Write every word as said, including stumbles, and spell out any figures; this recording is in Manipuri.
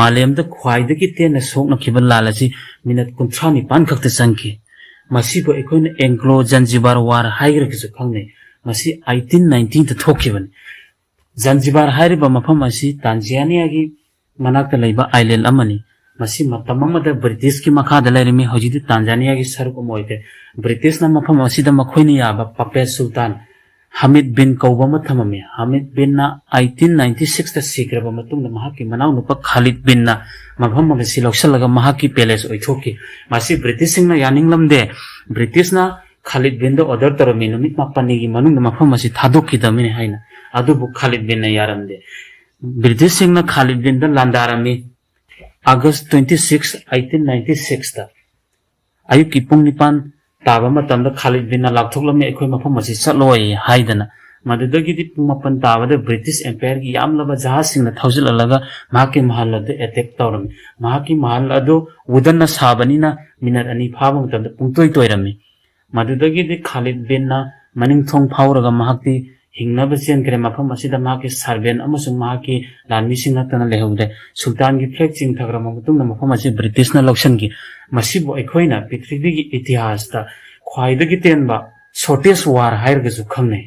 ꯃꯥꯂꯦꯝꯗ ꯈ꯭ꯋꯥꯏꯗꯒꯤ ꯇꯦꯟꯅ ꯁꯣꯛꯅꯈꯤꯕ ꯂꯥꯟ ꯑꯁꯤ ꯃꯤꯅꯠ ꯀꯨꯟꯊ꯭ꯔꯥ ꯅꯤꯄꯥꯟ ꯈꯛꯇ ꯆꯪꯈꯤ꯫ ꯃꯁꯤꯕꯨ ꯑꯩꯈꯣꯏꯅ ꯑꯦꯡꯒ꯭ꯂꯣ ꯖꯟꯖꯤꯕꯥꯔ ꯋꯥꯔ ꯍꯥꯏꯔꯒꯁꯨ ꯈꯪꯅꯩ꯫ ꯃꯁꯤ ꯑꯩꯇꯤꯟ ꯅꯥꯏꯟꯇꯤꯗ ꯊꯣꯛꯈꯤꯕꯅꯤ꯫ ꯖꯟꯖꯤꯕꯥꯔ ꯍꯥꯏꯔꯤꯕ ꯃꯐꯝ ꯑꯁꯤ ꯇꯥꯟꯖꯥꯅꯤꯌꯥꯒꯤ ꯃꯅꯥꯛꯇ ꯂꯩꯕ ꯑꯥꯏꯂꯦꯟ ꯑꯃꯅꯤ꯫ ꯃꯁꯤ ꯃꯇꯝ ꯑꯃꯗ ꯕ꯭ꯔꯤꯇꯤꯁꯀꯤ ꯃꯈꯥꯗ ꯂꯩꯔꯝꯃꯤ, ꯍꯧꯖꯤꯛꯇꯤ ꯇꯥꯟꯖꯥꯅꯤꯌꯥꯒꯤ ꯁꯔꯨꯛ ꯑꯃ ꯑꯣꯏꯈ꯭ꯔꯦ꯫ ꯕ꯭ꯔꯤꯇꯤꯁꯅ ꯃꯐꯝ ꯑꯁꯤꯗ ꯃꯈꯣꯏꯅ ꯌꯥꯕ ꯄꯄꯦꯠ ꯁꯨꯜꯇꯥꯟ ꯍꯃꯤꯗ ꯕꯤꯟ ꯀꯧꯕ ꯑꯃ ꯊꯝꯃꯝꯃꯤ꯫ ꯍꯃꯤꯗ ꯕꯤꯟꯅ ꯑꯩꯇꯤꯟ ꯅꯥꯏꯟꯇꯤ ꯁꯤꯛꯁꯇ ꯁꯤꯈ꯭ꯔꯕ ꯃꯇꯨꯡꯗ ꯃꯍꯥꯛꯀꯤ ꯃꯅꯥꯎꯅꯨꯄꯥ ꯈꯥꯂꯤꯗ ꯕꯤꯟꯅ ꯃꯐꯝ ꯑꯁꯤ ꯂꯧꯁꯤꯜꯂꯒ ꯃꯍꯥꯛꯀꯤ ꯄꯦꯂꯦꯁ ꯑꯣꯏꯊꯣꯛꯈꯤ꯫ ꯃꯁꯤ ꯕ꯭ꯔꯤꯇꯤꯁꯁꯤꯡꯅ ꯌꯥꯅꯤꯡꯂꯝꯗꯦ꯫ ꯕ꯭ꯔꯤꯇꯤꯁꯅ ꯈꯥꯂꯤꯗ ꯕꯤꯟꯗ ꯑꯣꯔꯗꯔ ꯇꯧꯔꯝꯃꯤ, ꯅꯨꯃꯤꯠ ꯃꯥꯄꯟꯅꯤꯒꯤ ꯃꯅꯨꯡꯗ ꯃꯐꯝ ꯑꯁꯤ ꯊꯥꯗꯣꯛꯈꯤꯗꯕꯅꯤ ꯍꯥꯏꯅ꯫ ꯑꯗꯨꯕꯨ ꯈꯥꯂꯤꯗ ꯕꯤꯟꯅ ꯌꯥꯔꯝꯗꯦ꯫ ꯕ꯭ꯔꯤꯇꯤꯁꯁꯤꯡꯅ ꯈꯥꯂꯤꯗ ꯕꯤꯟꯗ ꯂꯥꯟꯗꯥꯔꯝꯃꯤ꯫ ꯑꯥꯒꯁ ꯇ꯭ꯋꯦꯟꯇꯤ ꯁꯤꯛꯁ, ꯑꯩꯇꯤꯟ ꯅꯥꯏꯟꯇꯤ ꯁꯤꯛꯁꯇ ꯑꯌꯨꯛꯀꯤ ꯄꯨꯡ ꯅꯤꯄꯥꯟ ꯇꯥꯕ ꯃꯇꯝꯗ ꯈꯥꯂꯤꯗ ꯕꯤꯟꯅ ꯂꯥꯎꯊꯣꯛꯂꯝꯃꯤ, "ꯑꯩꯈꯣꯏ ꯃꯐꯝ ꯑꯁꯤ ꯆꯠꯂꯣꯏ" ꯍꯥꯏꯗꯅ꯫ ꯃꯗꯨꯗꯒꯤꯗꯤ ꯄꯨꯡ ꯃꯥꯄꯟ ꯇꯥꯕꯗ ꯕ꯭ꯔꯤꯇꯤꯁ ꯑꯦꯝꯄꯥꯌꯔꯒꯤ ꯌꯥꯝꯂꯕ ꯖꯍꯥꯖꯁꯤꯡꯅ ꯊꯧꯖꯤꯜꯂꯛꯂꯒ ꯃꯍꯥꯛꯀꯤ ꯃꯍꯜ ꯑꯗꯨ ꯑꯦꯇꯦꯛ ꯇꯧꯔꯝꯃꯤ꯫ ꯃꯍꯥꯛꯀꯤ ꯃꯍꯜ ꯑꯗꯨ ꯋꯨꯗꯟꯅ ꯁꯥꯕꯅꯤꯅ ꯃꯤꯅꯠ ꯑꯅꯤ ꯐꯥꯕ ꯃꯇꯝꯗ ꯄꯨꯡꯇꯣꯏ ꯇꯣꯏꯔꯝꯃꯤ꯫ ꯃꯗꯨꯗꯒꯤꯗꯤ ꯈꯥꯂꯤꯗ ꯕꯤꯟꯅ ꯃꯅꯤꯡ ꯊꯣꯡ ꯐꯥꯎꯔꯒ ꯃꯍꯥꯛꯇꯤ ꯍꯤꯡꯅꯕ ꯆꯦꯟꯈ꯭ꯔꯦ꯫ ꯃꯐꯝ ꯑꯁꯤꯗ ꯃꯍꯥꯛꯀꯤ ꯁꯔꯚꯦꯟ ꯑꯃꯁꯨꯡ ꯃꯍꯥꯛꯀꯤ ꯂꯥꯟꯃꯤꯁꯤꯡ ꯅꯠꯇꯅ ꯂꯩꯍꯧꯗ꯭ꯔꯦ꯫ ꯁꯨꯜꯇꯥꯟꯒꯤ ꯐ꯭ꯂꯦꯒ ꯆꯤꯡꯊꯈ꯭ꯔꯕ ꯃꯇꯨꯡꯗ ꯃꯐꯝ ꯑꯁꯤ ꯕ꯭ꯔꯤꯇꯤꯁꯅ ꯂꯧꯁꯤꯟꯈꯤ꯫ ꯃꯁꯤꯕꯨ ꯑꯩꯈꯣꯏꯅ ꯄ꯭ꯔꯤꯊꯤꯕꯤꯒꯤ ꯏꯇꯤꯍꯥꯁꯇ ꯈ꯭ꯋꯥꯏꯗꯒꯤ ꯇꯦꯟꯕ ꯁꯣꯔꯇꯦꯁ ꯋꯥꯔ ꯍꯥꯏꯔꯒꯁꯨ ꯈꯪꯅꯩ꯫